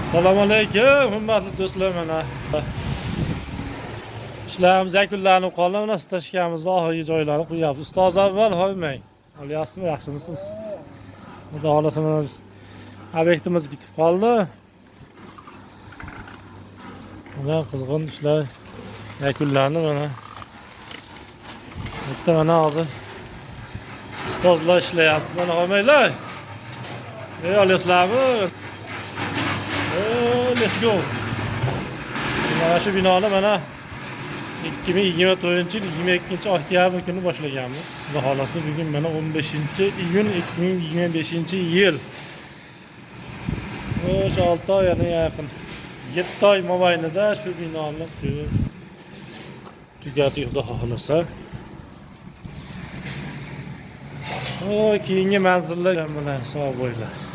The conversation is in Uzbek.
Assalomu alaykum, hurmatli do'stlar, mana ishlarimiz yakunlanib qoldi. Mana stashkamizni oxirgi joylarini qo'yapmiz. Ustoz avval qo'ymang. Olyapsizmi, yaxshimisiz? Xudo xohlasa, mana obyektimiz bitib qoldi. Mana qizg'in ishlar yakunlandi mana. Bitta mana hozir ustozlar ishlayapti. Mana qo'ymanglar. Ey, olyapsizlarmi? Let's go. Mana shu binoni mana 2024 yil 22 oktyabr kuni boshlaganmiz. Xudo xohlasa, bugun mana 15 iyun 2025 yil. O'sha 6 oy, yana yaqin 7 oy mobaynida shu binoni quyib tugatdik, Xudo xohlasa. O, keyingi manzillar bilan sog' bo'linglar.